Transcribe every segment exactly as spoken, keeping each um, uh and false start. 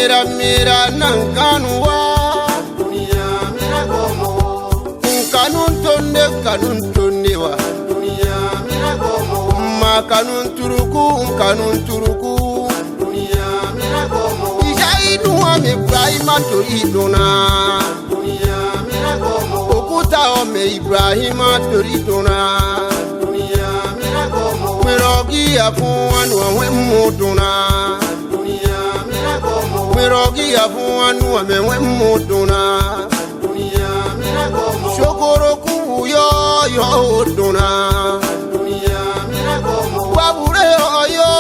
Mira, mira, nan kanuwa. Kanun tonde, kanun tondewa. Ma kanun turuku, kanun turuku. Ija iduame Iburahima turi duna. Okuta ome Iburahima turi duna. Mira ogia fun anu awe mu duna. Mira ogia fun anu ame we mu duna. Shokoro kubu yo yo duna. Wabure yo yo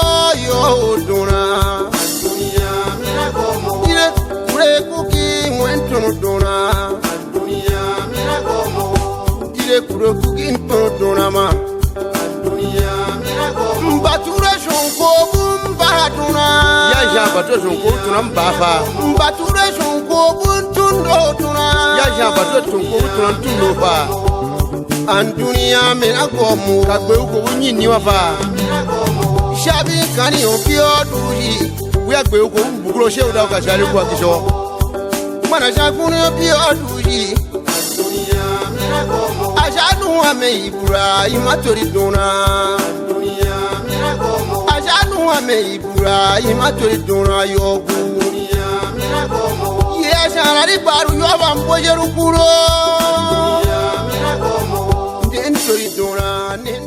yo duna. Ire kure kuki ngwentunu duna. Ire kure kuki ntunu duna ma. Batura shonko bumba duna. Ya ja batura shonko tuna mbafa. Batura shonko buntundo duna. Ya ja batura shonko tuna ntundo fa. Andunia mena gomu. Kagbe uko bunyi niwa fa. Shabi kani opio duji. Wia gbe uko buguro sheu dau kashali kwa kisho. Mana shakuni opio duji. Aja nuame Iburahima turi duna. Aja nuame Iburahima turi duna yogu. Ye aja rari baru yoba mboyeru kuro. Nen turi duna, nen